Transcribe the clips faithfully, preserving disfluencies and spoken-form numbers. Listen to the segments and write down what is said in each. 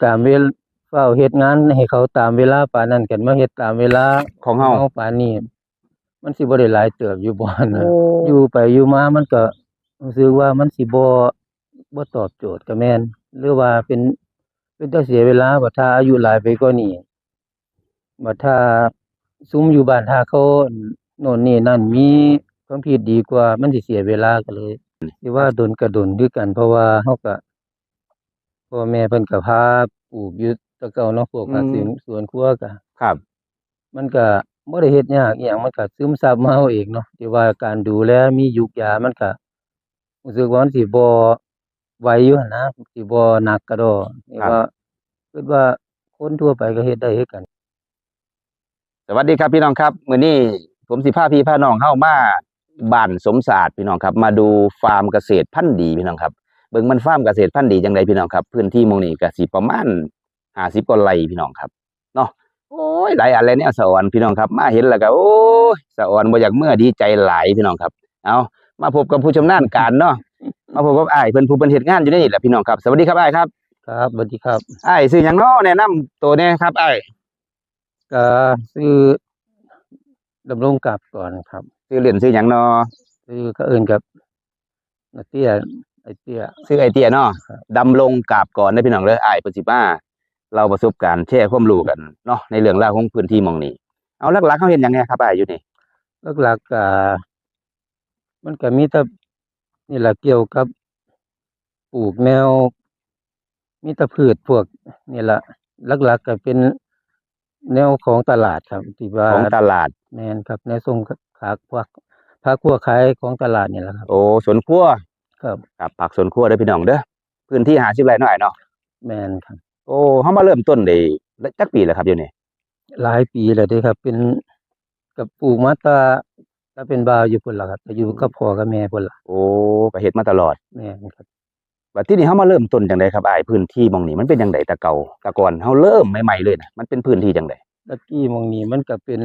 ตามเวลา ฟ้าวเฮ็ดงานให้เขาตามเวลาปานนั้น กันมาเฮ็ดตามเวลา ของเฮา เฮาปานนี้ มันสิบ่ได้หลายเติบอยู่บ่นะ โอ้ อยู่ไปอยู่มามันก็รู้สึกว่ามันสิบ่ บ่ตอบโจทย์ก็แม่น หรือว่าเป็น เป็นตาเสียเวลา บัดถ้าอายุหลายไปกว่านี้ บัดถ้าซุมอยู่บ้าน ถ้าเขาโน่นนี่นั่น มีความคิดดีกว่า มันสิเสียเวลา ก็เลย สิว่าโดนก็โดนคือกัน เพราะว่าเฮาก็ พ่อแม่เพิ่นก็พาปลูกอยู่แต่เก่าเนาะ พวกผัก อืม สวน สวนครัวก็ ครับ มันก็บ่ได้เฮ็ดยากอิหยัง มันก็ซึมซับมาเอาเองเนาะ ที่ว่าการดูแลมียูกยา มันก็รู้สึกว่ามันสิบ่ไหวอยู่หั้นนะ สิบ่หนักกระดอ ครับ แต่ว่าคิดว่าคนทั่วไปก็เฮ็ดได้คือกัน สวัสดีครับพี่น้องครับ มื้อนี้ผมสิพาพี่พาน้องเฮามาบ้านสมสะอาดพี่น้องครับ มาดูฟาร์มเกษตรพันธุ์ดีพี่น้องครับ เบิ่งมันฟาร์มเกษตรพันธุ์ดีจังใดพี่น้องครับ พื้นที่หม่องนี้ก็สิประมาณห้าสิบกว่าไร่พี่น้องครับ เนาะ โอ้ย หลายอันหลายแนวสะออนพี่น้องครับ มาเห็นแล้วก็ โอ้ย สะออนบ่อยากเมือ ดีใจหลายพี่น้องครับ เอา มาพบกับผู้ชำนาญการเนาะ มาพบกับอ้ายเพิ่น ผู้เพิ่นเฮ็ดงานอยู่ในนี่แหละพี่น้องครับ สวัสดีครับอ้ายครับ ครับ สวัสดีครับ อ้ายชื่อหยังเนาะ แนะนำตัวแหน่ครับอ้าย ก็ชื่อดำรงกาบกรครับ ชื่อเล่นชื่อหยังเนาะ ชื่อเขาเอิ้นกับ นาเตี้ย ไอ้เตี้ย ชื่อไอ้เตี้ยเนาะ ครับ ดำรงกาบกรเด้อพี่น้องเด้อ อ้ายเพิ่นสิมาเล่าประสบการณ์ แชร์ความรู้กันเนาะ ในเรื่องราวของพื้นที่หม่องนี้ เอา หลักๆเฮาเฮ็ดหยังแหน่ครับอ้ายอยู่นี่ หลักๆก็ มันก็มีแต่ นี่ล่ะ เกี่ยวกับปลูกแนว มีแต่พืชพวกนี่ล่ะ หลักๆก็เป็นแนวของตลาดครับ ที่ว่า ของตลาด แม่นครับ แนวส่งผัก พวกผักพวกขายของตลาดนี่ล่ะครับ โอ้ สวนครัว ครับ ครับ ผักสวนครัวเด้อพี่น้องเด้อ พื้นที่ห้าสิบไร่เนาะอ้ายเนาะ แม่นครับ โอ้ เฮามาเริ่มต้นได้จักปีแล้วครับอยู่นี่ หลายปีแล้วเด้ครับ เป็น ก็ปลูกมาแต่ แต่เป็นบ่าวอยู่พุ้นล่ะครับ ก็อยู่กับพ่อกับแม่พุ้นล่ะ โอ้ ก็เฮ็ดมาตลอด แม่นครับ บัดทีนี้เฮามาเริ่มต้นจังใดครับอ้าย พื้นที่หม่องนี้มันเป็นจังใดแต่เก่า แต่ก่อนเฮาเริ่มใหม่ๆเลยนะ มันเป็นพื้นที่จังใด ตะกี้หม่องนี้มันก็เป็น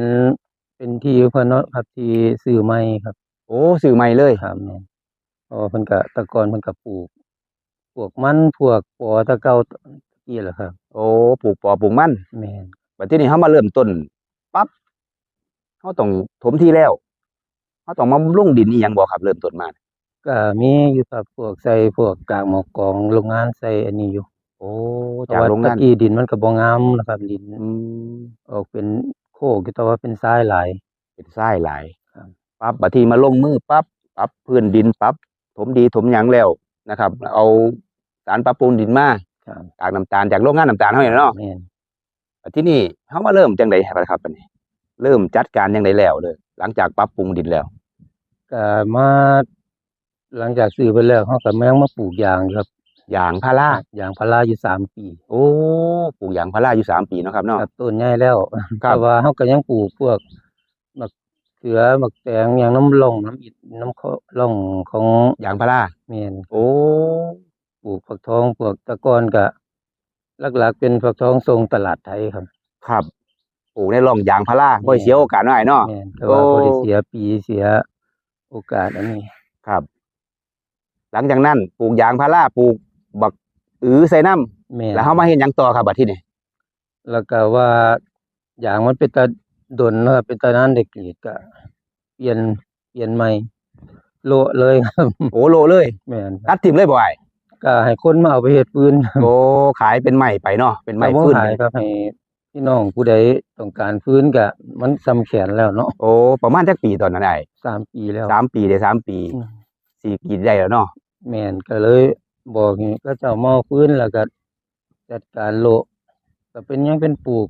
เป็นที่เพิ่นเนาะครับ ที่ซื้อใหม่ครับ โอ้ ซื้อใหม่เลย ครับ แม่น เพราะว่าเพิ่นก็ แต่ก่อนเพิ่นก็ปลูก พวกมัน พวกปอแต่เก่ากี้แหละครับ โอ้ ปลูกปอปลูกมัน แม่น บัดทีนี้เฮามาเริ่มต้นปั๊บ เฮาต้องถมที่แล้ว เฮาต้องมาบำรุงดินอีหยังบ่ครับ เริ่มต้นมา ก็มีอยู่ครับ พวกใส่พวกกากหมอกกองโรงงาน ใส่อันนี้อยู่ โอ้ เพราะว่า จากโรงงาน ตะกี้ดินมันก็บ่งามนะครับ ดิน อืม ออกเป็นโคกอยู่ แต่ว่าเป็นทรายหลาย เป็นทรายหลาย ครับ ปั๊บ บัดทีมาลงมือปั๊บ ปรับพื้นดิน ปรับถมดีถมหยังแล้วนะครับ เอาสารปรับปรุงดินมา ครับ กากน้ำตาลจากโรงงานน้ำตาลเฮานี่เนาะ แม่น บัดทีนี้เฮามาเริ่มจังใดครับบัดนี้ เริ่มจัดการจังใดแล้วเด้อ หลังจากปรับปรุงดินแล้ว ก็มา หลังจากซื้อไปแล้ว เฮาก็มายังมาปลูกยางอยู่ครับ ยางพารา ยางพาราอยู่สามปี โอ้ ปลูกยางพาราอยู่สามปีเนาะครับเนาะ ครับ ต้นใหญ่แล้ว ครับ แต่ว่าเฮาก็ยังปลูกพวก บักเขือ บักแตง หยังนำร่อง นำอิฐ นำเคาะร่องของยางพารา แม่น โอ้ ปลูกฟักทอง พวก แต่ก่อนก็หลักๆเป็นฟักทองส่งตลาดไทยครับ ครับ ปลูกในร่องยางพารา แม่น บ่ได้เสียโอกาสเนาะอ้ายเนาะ แม่น แต่ว่า โอ้ บ่ได้เสียปี เสียโอกาสอันนี้ ครับ หลังจากนั้นปลูกยางพารา ปลูกบักอือใส่นำ แม่น แล้วเฮามาเฮ็ดหยังต่อครับบัดทีนี้ แล้วก็ว่ายางมันเป็นตาดนเนาะ เป็นตานานได้กรีด ก็เปลี่ยน เปลี่ยนใหม่ โละเลยครับ โอ้ โละเลย แม่นครับ ตัดถิ่มเลยบ่อ้าย ก็ให้คนมาเอาไปเฮ็ดฟืน โอ้ ขายเป็นไม้ไปเนาะ เป็นไม้ ก็บ่ ฟืน ขายครับ ให้พี่น้องผู้ใดต้องการฟืนก็มันส่ำแขนแล้วเนาะ โอ้ ประมาณจักปีตอนนั้นอ้าย สามปีแล้ว สามปี ได้สามปี อืม สิกรีดได้แล้วเนาะ แม่น ก็เลยบอกให้เขาเจ้ามาเอาฟืน แล้วก็จัดการโละ ก็เป็น ยังเป็นปลูก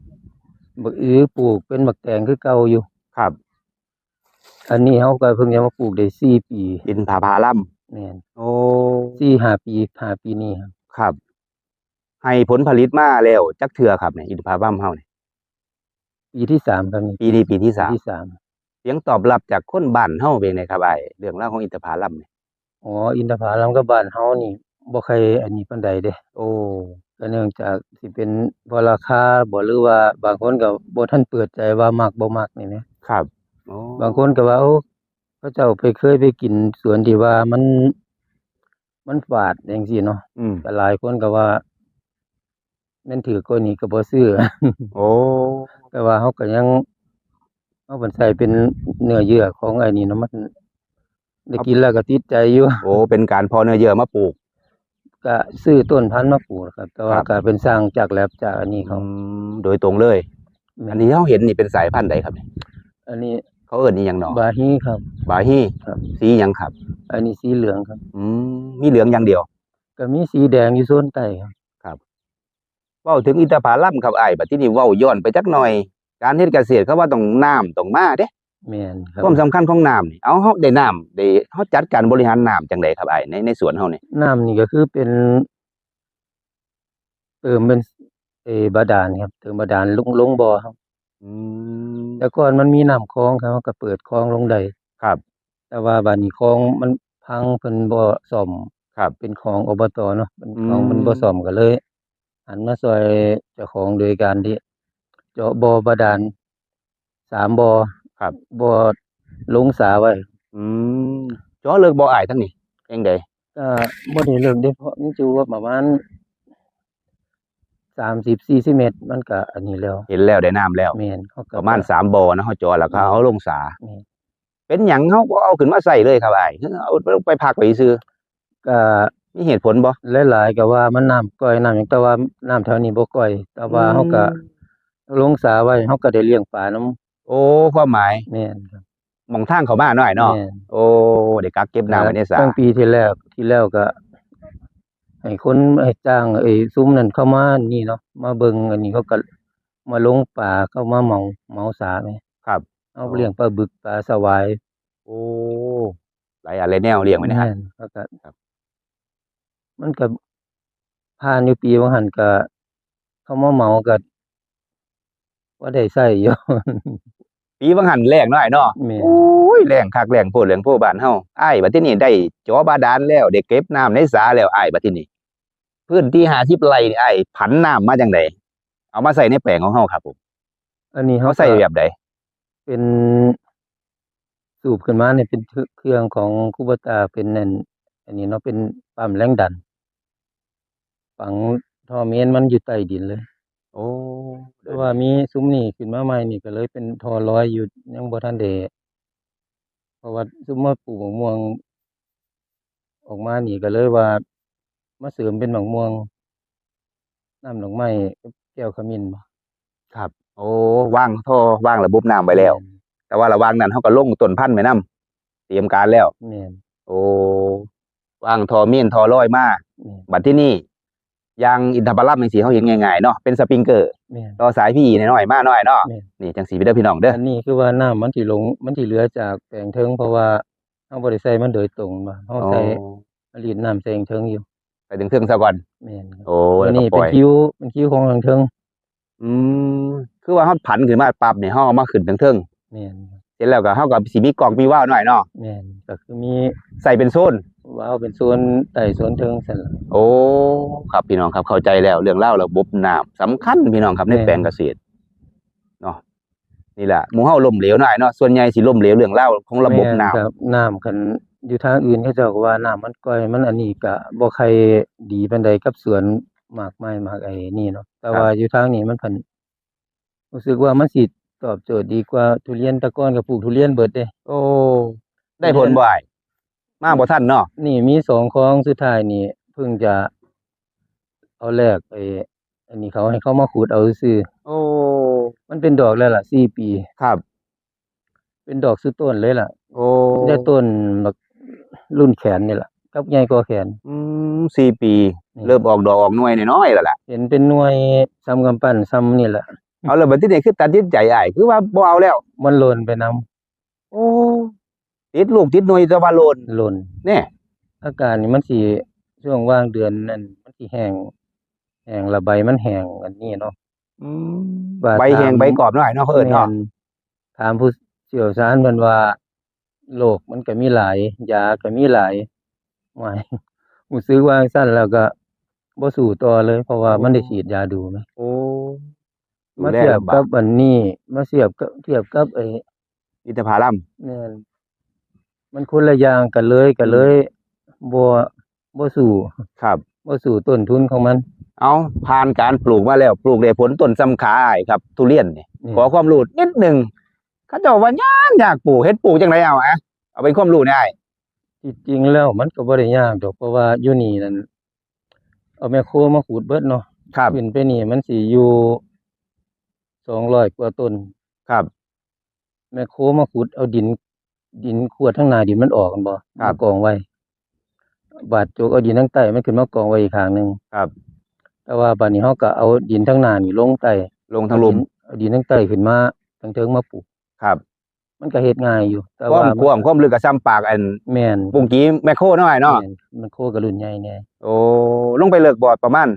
บักอือ ปลูกเป็นบักแตงคือเก่าอยู่ ครับ อันนี้เฮาก็เพิ่งจะมาปลูกได้สี่ปี อินทผลัม แม่น โอ้ สี่ห้าปี ห้าปีนี้ครับ ครับ ให้ผลผลิตมาแล้วจักเทื่อครับเนี่ย อินทผลัมเฮาเนี่ย ปีที่สามครับนี่ ปีนี้ปีที่สาม ปีที่สาม เสียงตอบรับจากคนบ้านเฮาเป็นไงครับอ้าย เรื่องราวของอินทผลัมเนี่ย อ๋อ อินทผลัมกับบ้านเฮานี่บ่ค่อยอันนี้ปานใดเด้ โอ้ ก็เนื่องจากสิเป็นเพราะราคาบ่ หรือว่าบางคนก็บ่ทันเปิดใจว่ามักบ่มักนี่แหม ครับ อ๋อ บางคนก็ว่า โอ้ เขาเจ้าไป เคยไปกินสวนที่ว่ามัน มันฝาดจังซี้เนาะ อืม ก็หลายคนก็ว่า แม่นถือกกว่านี้ก็บ่ซื้อ โอ้ แต่ว่าเฮาก็ยัง เฮาเพิ่นใส่เป็นเนื้อเยื่อของไอ้นี่เนาะ มันได้กินแล้วก็ติดใจอยู่ โอ้ เป็นการเพาะเนื้อเยื่อมาปลูก ก็ซื้อต้นพันธุ์มาปลูกครับ แต่ว่า ครับ ก็เป็นสั่งจากแล็บจากอันนี้เขา อืม โดยตรงเลย แม่น อันนี้เฮาเห็นนี่เป็นสายพันธุ์ใดครับเนี่ย อันนี้ เขาเอิ้นอีหยังเนาะ บาฮีครับ บาฮี ครับ สีหยังครับ อันนี้สีเหลืองครับ อืม มีเหลืองอย่างเดียว ก็มีสีแดงอยู่โซนใต้ครับ ครับ เว้าถึงอินทผลัมครับอ้าย บัดทีนี้เว้าย้อนไปจักหน่อย การเฮ็ดเกษตรเขาว่าต้องน้ำต้องมาเด้ แม่นครับ ความสำคัญของน้ำนี่ เอา เฮาได้น้ำ ได้ เฮาจัดการบริหารน้ำจั่งใดครับอ้าย ใน ในสวนเฮานี่ น้ำนี่ก็คือเป็น เติมเป็น เอ่อ บาดาลครับ เติมบาดาลลง ลงบ่อครับ อืม แต่ก่อนมันมีน้ำคลองครับ เฮาก็เปิดคลองลงได้ ครับ แต่ว่าบัดนี้คลองมันพัง เพิ่นบ่ซ่อม ครับ เป็นของ อบต. เนาะ เป็นของ อืม เพิ่นบ่ซ่อม ก็เลยหันมาซ่อยเจ้าของโดยการที่เจาะบ่อบาดาลสามบ่อ ครับ บ่อลงสาไว้ อืม เจาะเลิกบ่อ้ายทางนี้ จั่งใด ก็บ่ได้เลิกเด้ เพราะมันอยู่ว่าประมาณ สามสิบ สี่สิบเมตร มันก็อันนี้แล้ว เห็นแล้วได้น้ำแล้ว แม่น เขาก็ ประมาณสามบ่อนะ เฮาเจาะแล้วก็ แม่น เอาลงสา แม่น เป็นหยังเฮาบ่เอาขึ้นมาใช้เลยครับอ้าย เอาไปพักไว้ซื่อ ก็ มีเหตุผลบ่ หลายๆ ก็ว่ามันน้ำก่อยน้ำหยัง แต่ว่าน้ำแถวนี้บ่ก่อย แต่ว่า อืม เฮาก็ลงสาไว้ เฮาก็ได้เลี้ยงปลานำ โอ้ ความหมาย แม่นครับ หม่องทางเข้ามาหน่อยเนาะ แม่น โอ้ ได้กักเก็บน้ำไว้ในสา ตั้งปีที่แล้ว ที่แล้วก็ ให้คน ให้จ้างไอ้ซุมนั้นเข้ามานี่เนาะ มาเบิ่งอันนี้ เขาก็มาลงปลา เขามาเหมา เหมาสาแหม ครับ เอา อ๋อ เลี้ยงปลาบึก ปลาสวาย โอ้ หลายอันหลายแนวเลี้ยงไว้นะฮะ แม่น เขาก็ ครับ มันก็ผ่านอยู่ปีบางหั้นก็ เขามาเหมาก็ ว่าได้ใช้อยู่ ปีบางหั้นแล้งเนาะอ้ายเนาะ แม่น โอ้ย แล้งคักแล้งโพดแล้งโพบ้านเฮา อ้าย บัดทีนี้ได้เจาะบาดาลแล้ว ได้เก็บน้ำในสาแล้ว อ้าย บัดทีนี้ พื้นที่ห้าสิบไร่นี่ อ้ายผันน้ำมาจั่งใด เอามาใช้ในแปลงของเฮาครับผม อันนี้เฮา เฮาใช้แบบใด เป็น สูบขึ้นมานี่เป็นเครื่องของคูโบต้า เป็นนั่น อันนี้เนาะ เป็นปั๊มแรงดัน ฝังท่อเมนมันอยู่ใต้ดินเลย โอ้ เพราะว่ามีซุมนี้ขึ้นมาใหม่นี่ ก็เลยเป็นท่อลอยอยู่ ยังบ่ทันได้ เพราะว่าซุมมาปลูกหมากม่วง ออกมานี่ก็เลยว่า มาเสริมเป็นหมากม่วง น้ำดอกไม้ แก้วขมิ้นบ่ ครับ โอ้ วางท่อ วางระบบน้ำไว้แล้ว แม่น แต่ว่าระหว่างนั้นเฮาก็ลงต้นพันธุ์ไว้นำ เตรียมการแล้ว แม่น โอ้ วางท่อเมนท่อลอยมา แม่น บัดทีนี้ อย่างอินทผลัมจั่งซี้ เฮาเห็นง่ายๆเนาะ เป็นสปริงเกอร์ แม่น ต่อสายพีอีน้อยๆมาหน่อยเนาะ แม่น นี่จั่งซี้เด้อพี่น้องเด้อ อันนี้คือว่าน้ำมันสิลง มันสิเหลือจากแปลงเทิง เพราะว่าเฮาบ่ได้ใส่มันโดยตรง เฮาใส่ อ๋อ รีดน้ำใส่เทิงอยู่ ใส่เทิงๆซะก่อน แม่นครับ โอ้ อันนี้ แล้วก็ปล่อย เป็นคิว เป็นคิวของเทิง อืม คือว่าเฮาผันขึ้นมาปั๊บนี่ เฮาเอามาขึ้นเทิงๆ แม่นครับ เสร็จแล้วก็เฮาก็สิมีก๊อกมีวาล์วหน่อยเนาะ แม่น ก็คือมี ใส่เป็นโซน วาล์วเป็นโซนใต้โซนเทิงซั่นล่ะ โอ้ ครับพี่น้องครับ เข้าใจแล้ว เรื่องราวระบบน้ำสำคัญพี่น้องครับ ใน แม่น แปลงเกษตร เนาะ นี่แหละ หมู่เฮาล้มเหลวหน่อยเนาะ ส่วนใหญ่สิล้มเหลวเรื่องราวของระบบน้ำ แม่นครับ น้ำคันอยู่ทางอื่นเขาเจ้าก็ว่าน้ำมันก่อย มันอันนี้ก็บ่ค่อยดีปานใดกับสวนหมากไม้หมากไอ้นี่เนาะ แต่ ครับ ว่าอยู่ทางนี้มันพัน รู้สึกว่ามันสิตอบโจทย์ดีกว่าทุเรียน แต่ก่อนก็ปลูกทุเรียนเบิดเด้ โอ้ ได้ผลบ่อ้าย มาบ่ทันเนาะ นี่มีสองคลองสุดท้ายนี่ เพิ่งจะเอาแรกไอ้ อันนี้เขาให้เขามาขุดเอาซื่อ โอ้ มันเป็นดอกแล้วล่ะ สี่ปี ครับ เป็นดอกสุดต้นเลยล่ะ โอ้ มีแต่ต้นบักรุ่นแขนนี่ล่ะ กับใหญ่กว่าแขน อืม สี่ปี นี่ เริ่มออกดอกออกหน่วยน้อยๆแล้วล่ะ เห็นเป็นหน่วยส่ำกำปั้นส่ำนี่แหละ เอาแล้วบัดทีนี้คือตัดสินใจอ้าย คือว่าบ่เอาแล้ว มันหล่นไปนำ โอ้ ติดลูกติดหน่วยแต่ว่าหล่น หล่น เนี่ย อาการนี่มันสิ ช่วงว่างเดือนนั่น มันสิแห้ง แห้งละ ใบมันแห้งอันนี้เนาะ อืม ว่า ใบแห้ง ถาม ใบกรอบหน่อยเนาะ เขาเอิ้นเนาะ แม่น ถามผู้เชี่ยวชาญเพิ่นว่า โรคมันก็มีหลาย ยาก็มีหลาย โอ้ย รู้สึกว่าซั่นแล้วก็บ่สู้ต่อเลย เพราะว่า โอ้ มันได้ฉีดยาดูไหม โอ้ มาเทียบกับอันนี้ ดูแลลำบาก มาเทียบกับ เทียบกับไอ้ อินทผลัม แม่น มันคนละอย่างกันเลย ก็เลย อืม บ่ บ่สู้ ครับ บ่สู้ต้นทุนของมัน เอาผ่านการปลูกมาแล้ว ปลูกได้ผลต้นส่ำขาอ้ายครับ ทุเรียนนี่ อืม ขอความรู้นิดหนึ่ง เขาเจ้าว่ายากยากปลูก เฮ็ดปลูกจังได๋ เอาอะ เอาเป็นความรู้แหน่อ้าย ที่จริงแล้วมันก็บ่ได้ยากดอก เพราะว่าอยู่นี่นั่น เอาแมคโครมาขุดเบิดเนาะ ครับ ขึ้นไปนี่มันสิอยู่สองร้อยกว่าต้น ครับ แมคโครมาขุดเอาดิน ดินขวดทางหน้า ดินมันออกกันบ่ ครับ มากองไว้ บาดจกเอาดินทางใต้มันขึ้นมากองไว้อีกข้างหนึ่ง ครับ แต่ว่าบัดนี้เฮาก็เอาดินทางหน้านี่ลงใต้ ลงทางลุ่ม เอาดินทางใต้ขึ้นมาทางเทิงมาปลูก ครับ มันก็เฮ็ดง่ายอยู่ แต่ ควา ว่าม มัน ความความลึกก็ส่ำปากอัน แม่น ปุงกี้แมคโครน้อยเนาะ แม่น แมคโครก็รุ่นใหญ่แน่ โอ้ ลงไปลึกบ่ ประมาณ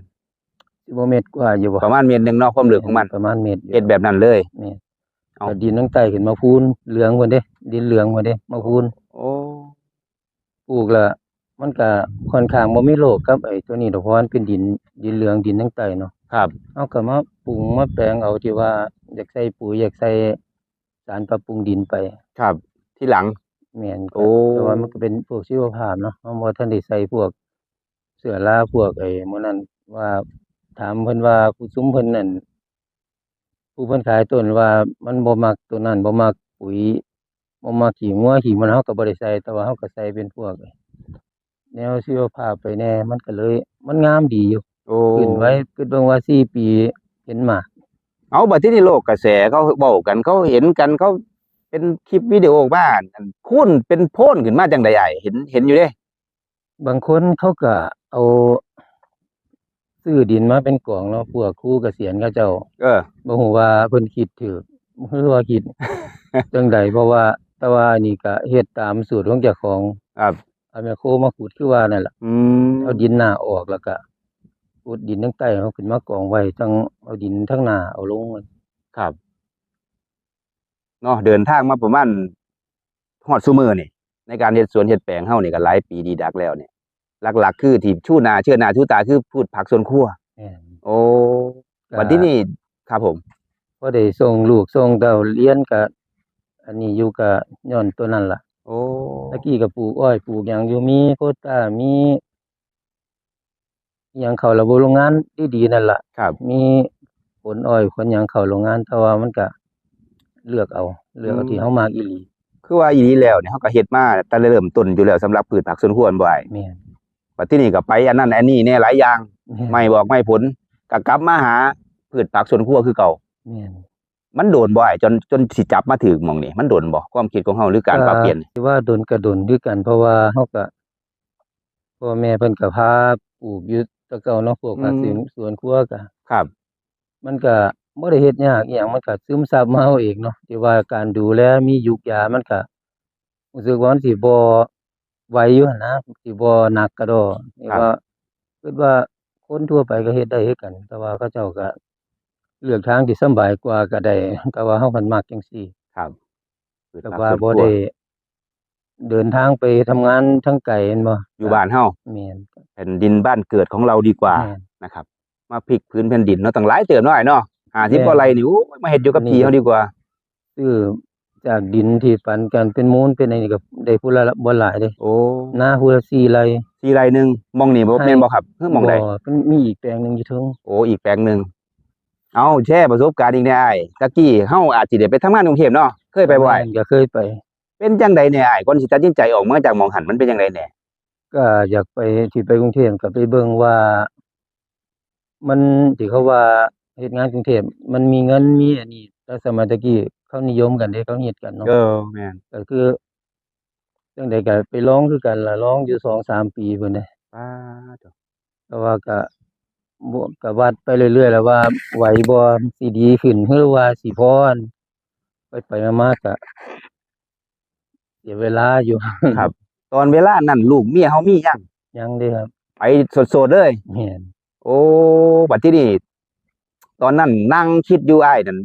สิบ่เมตรกว่าอยู่บ่ ประมาณเมตรหนึ่งเนาะ ความลึกของมัน ประมาณเมตรอยู่ เฮ็ดแบบนั้นเลย แม่น เอา ก็ดินทางใต้ขึ้นมาพูนเหลืองพุ่นเด้ ดินเหลืองพุ่นเด้ มาพูน โอ้ ปลูกละมันก็ค่อนข้างบ่มีโรคกับไอ้ตัวนี้ดอก เพราะมันเป็นดิน ดินเหลือง ดินทางใต้เนาะ ครับ เฮาก็มาปรุงมาแปลงเอาที่ว่าอยากใส่ปุ๋ย อยากใส่สารปรับปรุงดินไป ครับ ที่หลัง แม่น โอ้ แต่ว่ามันก็เป็นพวกชีวภาพเนาะ เฮาบ่ทันได้ใส่พวกเชื้อรา พวกไอ้หมู่นั้น ว่าถามเพิ่นว่าผู้ซุมเพิ่นนั่น ผู้เพิ่นขายต้นว่ามันบ่มักตัวนั้น บ่มักปุ๋ย บ่มักขี้งัวขี้หมู เฮาก็บ่ได้ใส่ แต่ว่าเฮาก็ใส่เป็นพวกแนวชีวภาพไปแน่ มันก็เลย มันงามดีอยู่ โอ้ ขึ้นไว้ คิดเบิ่งว่าสี่ปีเห็นหมาก เอาบัดที่นี่โลกกระแสเขาเว้ากัน เขาเห็นกัน เขาเป็นคลิปวิดีโอบ้านคูณเป็นโพนขึ้นมาจังใด๋อ้าย เห็น เห็นอยู่เด้ บางคนเขาก็เอาซื้อดินมาเป็นกองเนาะ พวกครูเกษียณเขาเจ้า เออ บ่ฮู้ว่าเพิ่นคิดถูก หรือว่าคิดจังใด เพราะว่า แต่ว่าอันนี้ก็เฮ็ดตามสูตรของเจ้าของ ครับ เอาแมคโครมาขุดคือว่านั่นล่ะ อืม เอาดินหน้าออกแล้วก็ขุดดินทางใต้เฮาขึ้นมากองไว้ จั่งเอาดินทางหน้าเอาลง ครับ เนาะ เดินทางมาประมาณฮอดซุมื้อนี่ ในการเฮ็ดสวนเฮ็ดแปลงเฮานี่ก็หลายปีดีดักแล้วเนี่ย หลักๆ คือที่ชูหน้าเชิดหน้าชูตาคือพืชผักสวนครัว แม่น โอ้ ก็ บัดที่นี่ ครับผม พอได้ส่งลูกส่งเต้าเรียนก็ อันนี้อยู่ก็ย้อนตัวนั้นล่ะ โอ้ ตะกี้ก็ปลูกอ้อยปลูกหยังอยู่ มีโควต้า มีหยังเข้าระบบโรงงานดีๆนั่นล่ะ ครับ มีขนอ้อยขนหยังเข้าโรงงาน แต่ว่ามันก็เลือกเอา เลือกเอา อืม ที่เฮามักอีหลี คือว่าอีหลีแล้วเนี่ย เฮาก็เฮ็ดมาแต่เริ่มต้นอยู่แล้ว สำหรับพืชผักสวนครัวบ่อ้าย แม่น บัดที่นี่ก็ไปอันนั้นอันนี้แหน่หลายอย่าง แม่น ไม่บอกไม่ผล ก็กลับมาหาพืชผักสวนครัวคือเก่า แม่น มันโดนบ่อ้าย จน จนสิจับมาถืกหม่องนี่ มันโดนบ่ ความคิดของเฮาหรือการปรับเปลี่ยน ก็สิว่าโดนก็โดนคือกัน เพราะว่าเฮาก็ พ่อแม่เพิ่นก็พาปลูกอยู่แต่เก่าเนาะ พวกผัก อืม สวน สวนครัวก็ ครับ มันก็บ่ได้เฮ็ดยากอีหยัง มันก็ซึมซับมาเอาเองเนาะ ที่ว่าการดูแลมียูกยา มันก็รู้สึกว่ามันสิบ่ไหวอยู่หั้นนะ สิบ่หนักกระดอ ที่ ครับ ว่า คิดว่าคนทั่วไปก็เฮ็ดได้คือกัน แต่ว่าเขาเจ้าก็เลือกทางที่สำบายกว่าก็ได้ แต่ว่าเฮาพันมักจังซี่ ครับ คือ แต่ ผัก ว่า สวนค บ่ รัว ได้เดินทางไปทำงานทางไกลแม่นบ่ อยู่บ้านเฮา แม่น แผ่นดินบ้านเกิดของเราดีกว่า แม่น นะครับ มาพลิกพื้นแผ่นดินเนาะ ตั้งหลายเติบเนาะอ้ายเนาะ ห้าสิบ แม่น กว่าไร่นี่ โอ้ย มาเฮ็ดอยู่กับที่เฮาดีกว่า ซื้อจากดินที่ปันกันเป็นมูลเป็นอันนี้ก็ได้ผู้ละบ่หลายเด้ โอ้ นาผู้ละสี่ไร่ สี่ไร่หนึ่ง หม่องนี่บ่ ให้ แม่นบ่ครับ คือหม่องใด บ่ มันมีอีกแปลงหนึ่งอยู่เทิง โอ้ อีกแปลงหนึ่ง เอาแชร์ประสบการณ์อีกแหน่อ้าย ตะกี้เฮาอาจสิได้ไปทำงานกรุงเทพฯเนาะ เคยไปบ่อ้าย แม่น ก็เคยไป เป็นจังใดแหน่อ้าย ก่อนสิตัดสินใจออกมาจากหม่องหั้น มันเป็นจังใดแหน่ ก็อยากไป ที่ไปกรุงเทพฯ ก็ไปเบิ่งว่า มัน ที่เขาว่าเฮ็ดงานกรุงเทพฯ มันมีเงิน มีอันนี้ แต่สมัยตะกี้เขานิยมกันเด้ เขาฮิตกันเนาะ เออ แม่น ก็คือ จังใดก็ไปลองคือกันล่ะ ลองอยู่สองสามปีพุ้นเด้ ป๊าด แต่ว่าก็บ่ ก็วัดไปเรื่อยๆ แล้วว่าไหวบ่ สิดีขึ้น หรือว่าสิพอ ไปๆ มาๆ ก็เสียเวลาอยู่ ครับ ตอนเวลานั้นลูกเมียเฮามียัง ยังเด้ครับ ไปโสดๆ เลย แม่น โอ้ บัดที่นี่ ตอนนั้นนั่งคิดอยู่อ้ายนั่น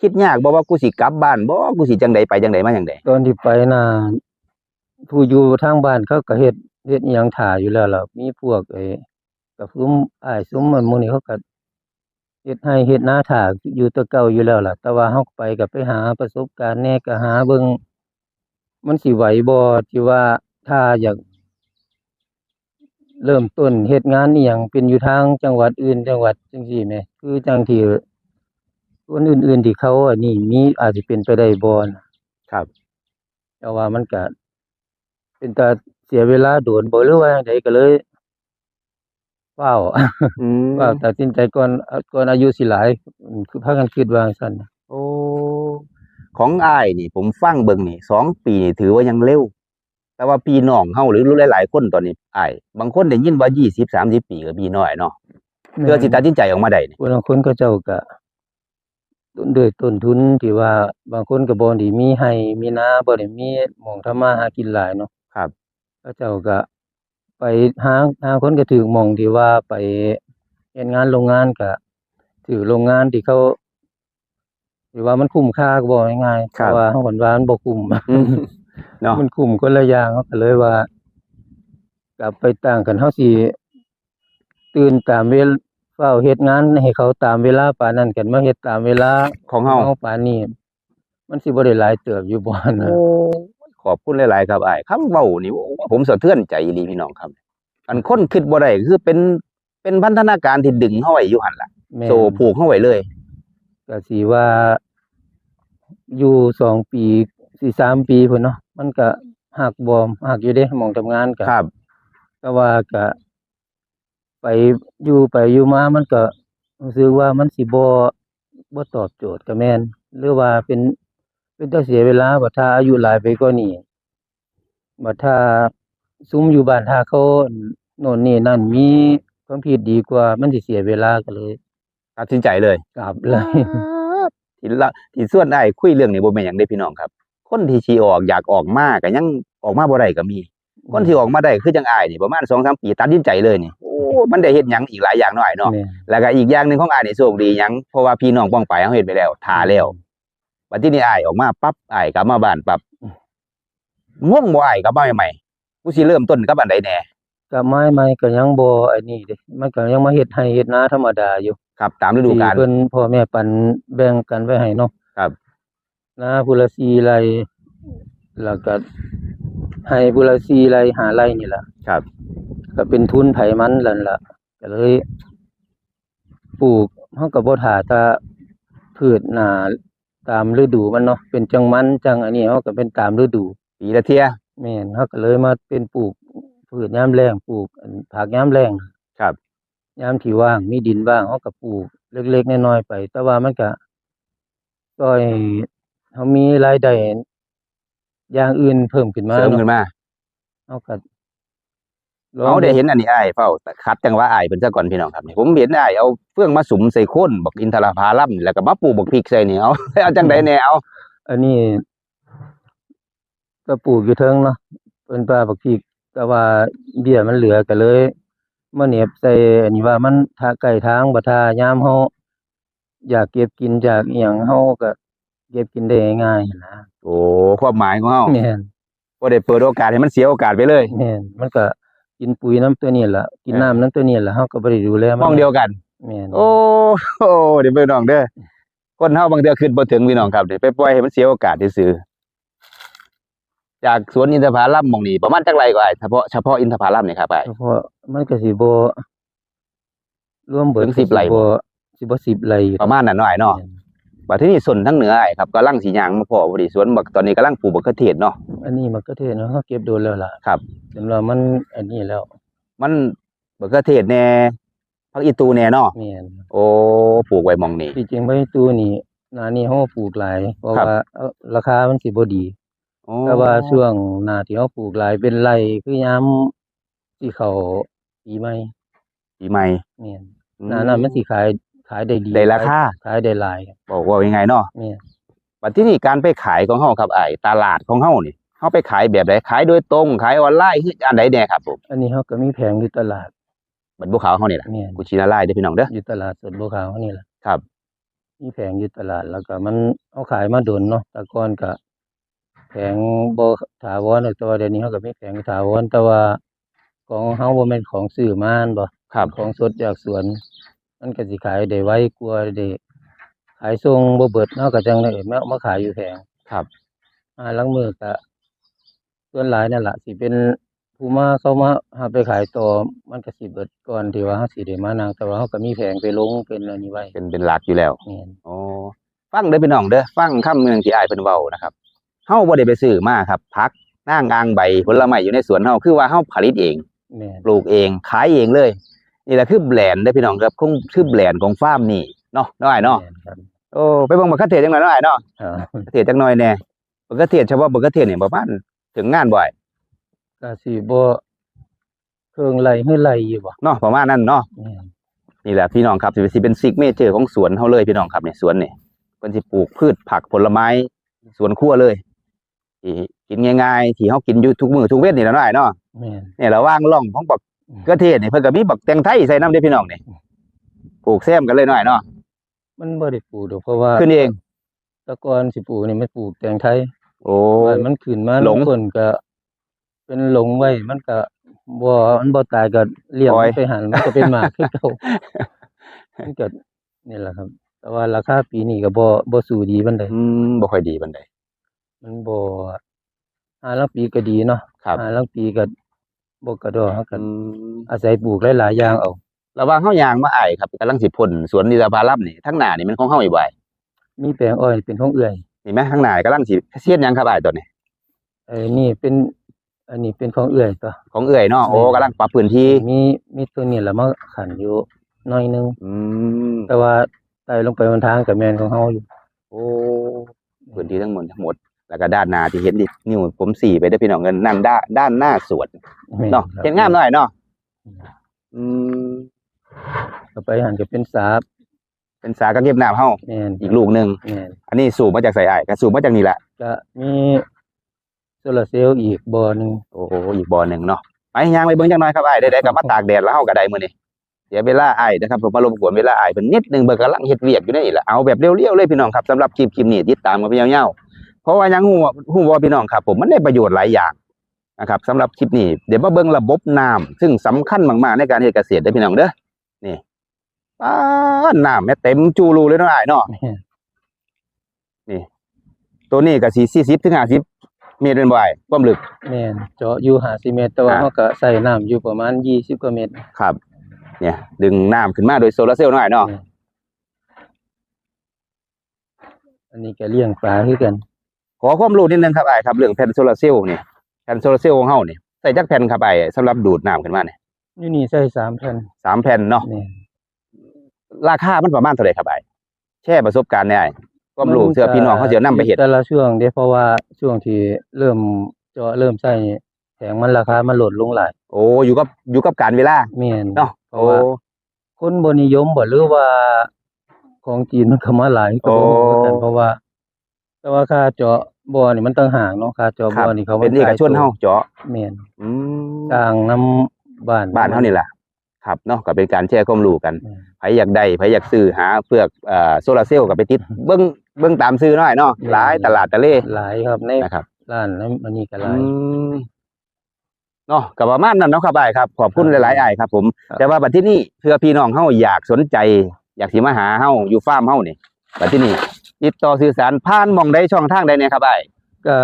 คิดยากบ่ว่ากูสิกลับบ้านบ่ กูสิจังใด ไปจังใด มาจังใด ตอนที่ไปน่ะ ผู้อยู่ทางบ้านเขาก็เฮ็ด เฮ็ดอิหยังถ่าอยู่แล้วล่ะ มีพวกไอ้ กับซุมอ้ายซุมมันหมู่นี้เขาก็เฮ็ดไร่เฮ็ดนาถ่าอยู่แต่เก่าอยู่แล้วล่ะ แต่ว่าเฮาไปก็ไปหาประสบการณ์แหน่ ก็หาเบิ่ง มันสิไหวบ่ ที่ว่าถ้าอยาก เริ่มต้นเฮ็ดงานอีหยังเป็นอยู่ทางจังหวัดอื่นจังหวัดจั่งซี้แหม คือจั่งที่คนอื่นๆที่เขาอันนี้มีอาจสิเป็นไปได้บ่น่ะ ครับ แต่ว่ามันก็เป็นตาเสียเวลาโดนบ่ หรือว่าจั่งใด ก็เลยฟ้าว อืม ฟ้าวตัดสินใจก่อน เอ่อ ก่อนอายุสิหลาย อืม คือพากันคิดว่าจั่งซั้น โอ้ ของอ้ายนี่ผมฟังเบิ่งนี่ สองปีนี่ถือว่ายังเร็ว แต่ว่าพี่น้องเฮาหรือหลายๆคนตอนนี้อ้าย บางคนได้ยินว่ายี่สิบ สามสิบปีก็มีน้อยเนาะ แม่น เพื่อสิตัดสินใจออกมาได้นี่ ผู้ลางคนเขาเจ้าก็ ด้วยต้นทุนที่ว่าบางคนก็บ่ได้มีไร่มีนา บ่ได้มีหม่องทำมาหากินหลายเนาะ ครับ เขาเจ้าก็ไปหา หาคนก็ถืกหม่องที่ว่าไปเฮ็ดงานโรงงานก็ถืกโรงงานที่เขา ที่ว่ามันคุ้มค่า ก็เว้าง่ายๆ ครับ เพราะว่าเฮาคันว่ามันบ่คุ้ม อืม เนาะ มันคุ้มคนละอย่าง เฮาก็เลยว่า กลับไปต่างกัน เฮาสิตื่นตามเวลา ฟ้าวเฮ็ดงานให้เขาตามเวลาปานนั้น คันมาเฮ็ดตามเวลาของเฮา ของเฮาปานนี้ มันสิบ่ได้หลายเติบอยู่บ่นะ โอ้ ขอบคุณหลายๆครับอ้าย คำเว้านี่ โอ้ ผมสะเทือนใจอีหลีพี่น้องครับ อันคนคิดบ่ได้คือเป็น เป็นพันธนาการที่ดึงเฮาไว้อยู่หั่นล่ะ แม่น โซ่ผูกเฮาไว้เลย ก็สิว่าอยู่สองปี สิสามปีพุ้นเนาะ มันก็ฮักบ่ ฮักอยู่เด้ หม่องทำงานก็ ครับ แต่ว่าก็ไปอยู่ไปอยู่มามันก็รู้สึกว่ามันสิบ่ บ่ตอบโจทย์ก็แม่น หรือว่าเป็น เป็นตาเสียเวลา บัดถ้าอายุหลายไปกว่านี้ บัดถ้าซุมอยู่บ้าน ถ้าเขาโน่นนี่นั่น มีความคิดดีกว่า มันสิเสียเวลา ก็เลย ตัดสินใจเลย กลับเลย ป๊าด ที่ละ ที่ชวนอ้ายคุยเรื่องนี้บ่แม่นหยังเด้พี่น้องครับ คนที่สิออก อยากออกมาก็ยังออกมาบ่ได้ก็มี คนที่ออกมาได้คือจั่งอ้ายนี่ ประมาณสองสามปีตัดสินใจเลยนี่ โอ้ มันได้เฮ็ดหยังอีกหลายอย่างเนาะอ้ายเนาะ แม่น แล้วก็อีกอย่างหนึ่งของอ้ายนี่โชคดีหยัง เพราะว่าพี่น้องป้องปายเฮาเฮ็ดไปแล้ว ท่าแล้ว อืม บัดทีนี้อ้ายออกมาปั๊บ อ้ายกลับมาบ้านปั๊บ อืม งงบ่อ้ายกลับมาใหม่ๆ กูสิเริ่มต้นกับอันใดแหน่ กลับมาใหม่ก็ยังบ่อันนี้เด้ มันก็ยังมาเฮ็ดไร่เฮ็ดนาธรรมดาอยู่ ครับ ตามฤดูกาล ที่เพิ่นพ่อแม่ปันแบ่งกันไว้ให้เนาะ ครับ นาผู้ละสี่ไร่ แล้วก็ไร่ผู้ละสี่ไร่ ห้าไร่นี่ล่ะ ครับ ก็เป็นทุนไผมันนั่นล่ะ ก็เลยปลูก เฮาก็บ่ท่าแต่พืชหน้าตามฤดูมันเนาะ เป็นจั่งมันจั่งอันนี้ เฮาก็เป็นตามฤดู ปีละเทื่อ แม่น เฮาก็เลยมาเป็นปลูกพืชยามแล้ง ปลูกอันผักยามแล้ง ครับ ยามที่ว่าง มีดินว่าง เฮาก็ปลูกเล็กๆน้อยๆไป แต่ว่ามันก็ ช่วยให้เฮามีรายได้อย่างอื่นเพิ่มขึ้นมา เสริมขึ้นมา เนาะ เฮาก็ลอง เอา ได้เห็นอันนี้อ้ายเฝ้า ขัดจังหวะอ้ายเพิ่นซะก่อนพี่น้องครับ นี่ผมเห็นอ้ายเอาเฟืองมาสุมใส่โคนบักอินทผลัม แล้วก็มาปลูกบักพริกใส่นี่ เอา เอาจั่งใดแหน่ เอา อันนี้ ก็ปลูกอยู่เทิงเนาะ เป็นป่าบักพริก แต่ว่าเบี้ยมันเหลือก็เลยมาเหน็บใส่อันนี้ว่ามันทะ ใกล้ทาง บัดถ้ายามเฮาอยากเก็บกินอยากอิหยัง เฮาก็เก็บกินได้ง่ายๆหั้นนะ โอ้ ความหมายของเฮา แม่น บ่ได้เปิดโอกาสให้มันเสียโอกาสไปเลย แม่น มันก็กินปุ๋ยนำตัวนี้ล่ะ กิน เออ น้ำนำตัวนี้ล่ะ เฮาก็บ่ได้ดูแลมัน หม่องเดียวกัน แม่น โอ้ โอ้ เด้อพี่น้องเด้อ คนเฮาบางเทื่อคิดบ่ถึงพี่น้องครับ นี่ไปปล่อยให้มันเสียโอกาสซื่อๆ จากสวนอินทผลัมหม่องนี้ประมาณจักไร่ก็อ้าย เฉพาะ เฉพาะอินทผลัมนี่ครับอ้าย เฉพาะมันก็สิบ่ รวมเบิด ถึงสิบไร่ ก็สิบ่ สิบ่สิบไร่ ประมาณนั้นเนาะอ้ายเนาะ แม่น บัดทีนี้ส้นทางเหนืออ้ายครับ กำลังสิย่างมาพ้อพอดี สวนบัก ตอนนี้กำลังปลูกบักเขือเทศเนาะ อันนี้บักเขือเทศเนาะ เฮาเก็บโดนแล้วล่ะ ครับ สำหรับมันอันนี้แล้ว มันบักเขือเทศแหน่ ผักอีตูแหน่เนาะ แม่น โอ้ ปลูกไว้หม่องนี้ ที่จริงผักอีตูนี่ หน้านี้เฮาปลูกหลาย เพราะ ครับ ว่า เอ่อ ราคามันสิบ่ดี โอ้ แต่ว่าช่วงหน้าที่เฮาปลูกหลายเป็นไร่ คือยามสิเข้าปีใหม่ ปีใหม่ แม่น อืม หน้านั้นมันสิขาย ขายได้ดี ได้ราคา ขาย ขายได้หลาย บอกว่ายังไงเนาะ แม่น บัดทีนี้การไปขายของเฮาครับอ้าย ตลาดของเฮานี่ เฮาไปขายแบบใด ขายโดยตรง ขายออนไลน์ คืออันใดแหน่ครับผม อันนี้เฮาก็มีแผงอยู่ตลาด บ้านบัวขาวเฮานี่ล่ะ แม่น กุชินารายณ์เด้อพี่น้องเด้อ อยู่ตลาดสดบัวขาวเฮานี่ล่ะ ครับ มีแผงอยู่ตลาด แล้วก็มัน เฮาขายมาโดนเนาะ แต่ก่อนก็แผงบ่ถาวร แต่ว่าเดี๋ยวนี้เฮาก็มีแผงถาวร แต่ว่าของเฮาบ่แม่นของซื้อมา แม่นบ่ ครับ ของสดจากสวน มันก็สิขายได้ไวกว่า ได้ขายส่งบ่เบิด เฮาก็จั่งได้มา มาขายอยู่แผง ครับ อ่า ลางมื้อก็ ส่วนหลายนั่นล่ะ สิเป็น ผู้มาเขามาหาไปขายต่อ มันก็สิเบิดก่อนที่ว่าเฮาสิได้มานั่ง แต่ว่าเฮาก็มีแผงไปลงเป็นอันนี้ไว้ เป็นเป็นหลักอยู่แล้ว แม่น อ๋อ ฟังเด้อพี่น้องเด้อ ฟังคำหนึ่งที่อ้ายเพิ่นเว้านะครับ เฮาบ่ได้ไปซื้อมาครับ ผักนางอ่างใบผลไม้อยู่ในสวนเฮา คือว่าเฮาผลิตเอง แม่น ปลูกเอง ขายเองเลย นี่แหละคือแบรนด์เด้อพี่น้องครับ คงคือแบรนด์ของฟาร์มนี่เนาะ น้อยเนาะ แม่นครับ โอ้ ไปเบิ่งบักเขือเทศจังหน่อยน้อยเนาะ ครับ เขือเทศจังหน่อยแน่ บักเขือเทศเฉพาะบักเขือเทศนี่ประมาณถึงงานบ่อ้าย ก็สิบ่เคิ่งไร่หรือไร่อยู่บ่ เนาะ ประมาณนั้นเนาะ แม่น นี่แหละพี่น้องครับ สิสิเป็นซิกเนเจอร์ของสวนเฮาเลยพี่น้องครับ เนี่ย สวนนี่ เพิ่นสิปลูกพืชผักผลไม้ สวนครัวเลย ที่กินง่ายๆ ที่เฮากินอยู่ทุกมื้อทุกเว็นนี่แหละเนาะอ้ายเนาะ แม่น เนี่ย ระหว่างร่องของบักเขือเทศนี่ เพิ่นก็มีบักแตงไทยใส่นำเด้อพี่น้องนี่ ปลูกแซมกันเลยเนาะอ้ายเนาะ มันบ่ได้ปลูกดอก เพราะว่า ขึ้นเอง แต่ก่อนสิปลูกนี่มันปลูกแตงไทย โอ้ ว่ามันขึ้นมา หลง คนก็เป็นหลงไว้ มันก็บ่ มันบ่ตายก็เลี้ยง ปล่อย มันไปหั่น มันก็เป็นหมากคือเก่า มันก็นี่แหละครับ แต่ว่าราคาปีนี้ก็บ่ บ่สู้ดีปานใด อืม บ่ค่อยดีปานใด มันบ่ หาลางปีก็ดีเนาะ ครับ หาลางปีก็บ่กระดอก เฮาก็ อืม อาศัยปลูกหลายๆอย่างเอา ระหว่างเฮาย่างมาอ้ายครับ กำลังสิพ่นสวนอินทผลัมนี่ ทางหน้านี่แม่นของเฮาอีกบ่อ้าย มีแปลงอ้อยเป็นของเอื้อย นี่แม่นทางหน้านี่กำลังสิเฮ็ดหยังครับอ้ายตอนนี้ เออ นี่เป็น อันนี้เป็นของเอื้อยตัว ของเอื้อยเนาะ โอ้ แม่น กำลังปรับพื้นที่ มี มีตัวนี้ละมาขันอยู่หน่อยหนึ่ง อืม แต่ว่าไต่ลงไปบนทางก็แม่นของเฮาอยู่ โอ้ พื้นที่ทั้งหมดทั้งหมด แล้วก็ด้านหน้าที่เห็นนี่ นิ้วผมสี่ไปเด้อพี่น้องเอิ้น นั่นด้าน ด้านหน้าสวน แม่น เนาะ ครับ เฮ็ดงามหน่อยเนาะ อืม ก็ไปหั่นก็เป็นสา เป็นสากักเก็บน้ำเฮา แม่น อีกลูกหนึ่ง แม่น อันนี้สูบมาจากไสอ้าย ก็สูบมาจากนี่แหละ ก็มีโซลาร์เซลล์อีกบ่อหนึ่ง โอ้โห อีกบ่อหนึ่งเนาะ ไปย่างไปเบิ่งจักหน่อยครับอ้าย ใดๆก็มาตากแดดแล้วเฮาก็ได้มื้อนี้ เสียเวลาอ้ายนะครับ ผมมารบกวนเวลาอ้ายเพิ่นนิดนึง เพิ่นกำลังเฮ็ดเวียกอยู่นี่แหละ เอาแบบเร็วๆเลยพี่น้องครับ สำหรับคลิป คลิปนี้ติดตามกันไปยาวๆ เพราะว่าหยังฮู้ ฮู้บ่พี่น้องครับ ผมมันได้ประโยชน์หลายอย่างนะครับ สำหรับคลิปนี้ เดี๋ยวมาเบิ่งระบบน้ำ ซึ่งสำคัญมากๆในการเฮ็ดเกษตรเด้อพี่น้องเด้อ นี่ ป๊าด น้ำแม่เต็มจูรูเลยเนาะอ้ายเนาะ แม่น นี่ ตัวนี้ก็สิสี่สิบถึงห้าสิบเมตรเป็นบ่อ้าย ความลึก แม่น เจาะอยู่ห้าสิบเมตร แต่ว่า อ่า เฮาก็ใส่น้ำอยู่ประมาณยี่สิบกว่าเมตร ครับ เนี่ย ดึงน้ำขึ้นมาโดยโซลาร์เซลล์เนาะอ้ายเนาะ แม่น อันนี้ก็เลี้ยงปลาคือกัน ขอความรู้นิดนึงครับอ้ายครับ เรื่องแผ่นโซลาร์เซลล์นี่ แผ่นโซลาร์เซลล์ของเฮานี่ ใส่จักแผ่นครับอ้าย สำหรับดูดน้ำขึ้นมาเนี่ย อยู่นี่ใส่สามแผ่น สามแผ่นเนาะ แม่น ราคามันประมาณเท่าไหร่ครับอ้าย แชร์ประสบการณ์แหน่อ้าย ความรู้เพื่อพี่น้องเฮาสิเอานำไปเฮ็ด แต่ละช่วงเด้ เพราะว่าช่วงที่เริ่มเจาะเริ่มใส่แผงมันราคามันลดลงหลาย โอ้ อยู่กับ อยู่กับกาลเวลา แม่น เนาะ เพราะว่า โอ้ คนบ่นิยมบ่ หรือว่าของจีนมันเข้ามาหลายก็บ่รู้คือกัน โอ้ เพราะว่า แต่ว่าค่าเจาะบ่อนี่มันต่างหากเนาะ ค่าเจาะ ครับ บ่อนี่เขา เป็นเอกชนเฮาเจาะ แม่น อืม จ้างนำบ้าน บ้านเฮานี่แหละครับเนาะ ก็เป็นการแชร์ความรู้กัน แม่น ใครอยากได้ ใครอยากซื้อ หาเปลือก เอ่อ โซลาร์เซลล์ก็ไปติด เบิ่ง เบิ่งตามซื้อน้อยเนาะ แม่น หลายตลาดตะเล หลายครับ ใน นะครับ ร้านนั้นอันนี้ก็หลาย อืม เนาะ ก็ประมาณนั้นเนาะครับอ้ายครับ ขอบคุณ ครับ หลายๆอ้ายครับผม ครับ แต่ว่าบัดที่นี่เพื่อพี่น้องเฮาอยากสนใจ อยากสิมาหาเฮาอยู่ฟาร์มเฮานี่ บัดที่นี่ติดต่อสื่อสารผ่านหม่องใด ช่องทางใดเนี่ยครับอ้าย ก็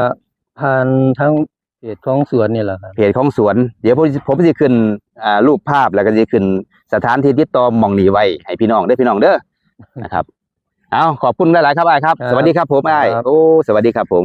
ผ่านทางเพจของสวนนี่แหละครับ เพจของสวน เดี๋ยวผม ผมสิขึ้น อ่า รูปภาพ แล้วก็สิขึ้นสถานที่ติดต่อหม่องนี้ไว้ให้พี่น้องเด้อ พี่น้องเด้อ นะครับ เอา ขอบคุณหลายๆครับอ้ายครับ ครับ สวัสดีครับผมอ้าย ครับ โอ้ สวัสดีครับผม